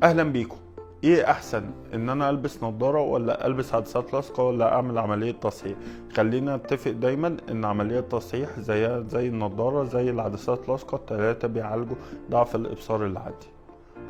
اهلا بيكم. ايه احسن، ان انا البس نظارة ولا البس عدسات لاصقة ولا اعمل عملية تصحيح؟ خلينا نتفق دايما ان عملية تصحيح زيها زي النظارة زي العدسات اللاصقة، التلاتة بيعالجوا ضعف الابصار اللي عندي.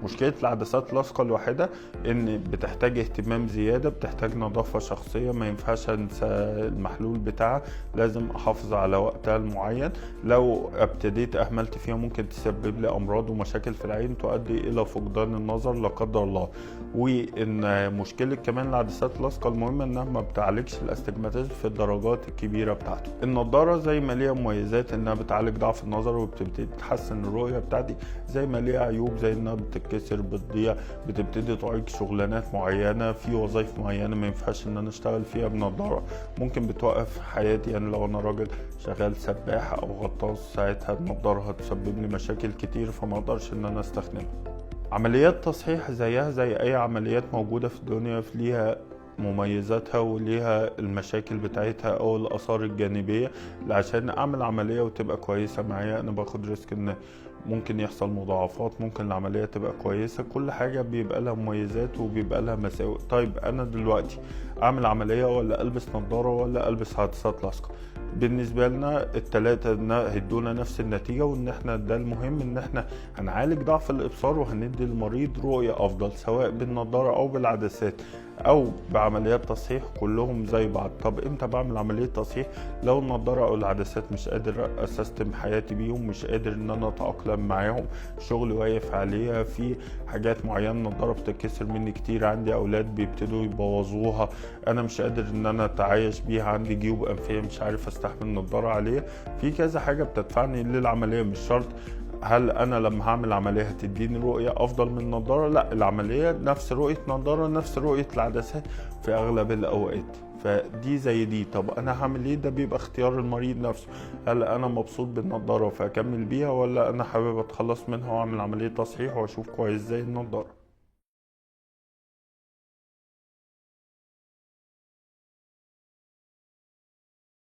مشكلة العدسات اللاصقة الواحدة ان بتحتاج اهتمام زيادة، بتحتاج نظافة شخصية، ما ينفعش انسى المحلول بتاعها، لازم احافظ على وقتها المعين. لو ابتديت اهملت فيها ممكن تسبب لي امراض ومشاكل في العين تؤدي الى فقدان النظر لا قدر الله. وان مشكلة كمان العدسات اللاصقة المهمة انها ما بتعالجش ال astigmatism في الدرجات الكبيرة بتاعته. النضارة زي ما ليها مميزات انها بتعالج ضعف النظر وبتبتدي تحسن الرؤية بتاعتي، زي ما ليها عيوب زي انها بتتكسر، بتضيع، بتبتدي تعيق شغلانات معينة، في وظائف معينة ما ينفعش ان انا اشتغل فيها بنضارة، ممكن بتوقف حياتي. يعني لو انا راجل شغال سباح او غطاس ساعتها النضارة هتسبب لي مشاكل كتير فما اقدرش ان انا استخدمها. عمليات تصحيح زيها زي اي عمليات موجودة في الدنيا، ليها مميزاتها وليها المشاكل بتاعتها او الاثار الجانبية. عشان اعمل عملية وتبقى كويسة معايا انا باخد risk ان ممكن يحصل مضاعفات، ممكن العملية تبقى كويسة. كل حاجة بيبقى لها مميزات وبيبقى لها مساوئ. طيب انا دلوقتي اعمل عملية ولا البس نظارة ولا البس عدسات لاصقة؟ بالنسبة لنا التلاتة هيدونا نفس النتيجة، وان احنا ده المهم ان احنا هنعالج ضعف الابصار وهندي المريض رؤية افضل سواء بالنظارة او بالعدسات او بعمليات تصحيح، كلهم زي بعض. طب امتى بعمل عملية تصحيح؟ لو النظارة او العدسات مش قادر اسستم حياتي بيهم، مش قادر ان انا اتأقلم معاهم، شغلي واقف عليها، في حاجات معينة، النظارة بتتكسر مني كتير، عندي اولاد بيبتدوا يبوظوها، انا مش قادر ان انا اتعايش بيها، عندي جيوب انفية مش عارف استحمل النظارة عليها. في كذا حاجة بتدفعني للعملية. مش شرط هل انا لما هعمل عملية هتديني رؤية افضل من النظارة، لا، العملية نفس رؤية نظارة نفس رؤية العدسات في اغلب الاوقات، فدي زي دي. طب انا هعمل ايه؟ ده بيبقى اختيار المريض نفسه، هل انا مبسوط بالنظارة فاكمل بيها ولا انا حابب اتخلص منها واعمل عملية تصحيح واشوف كويس زي النظارة.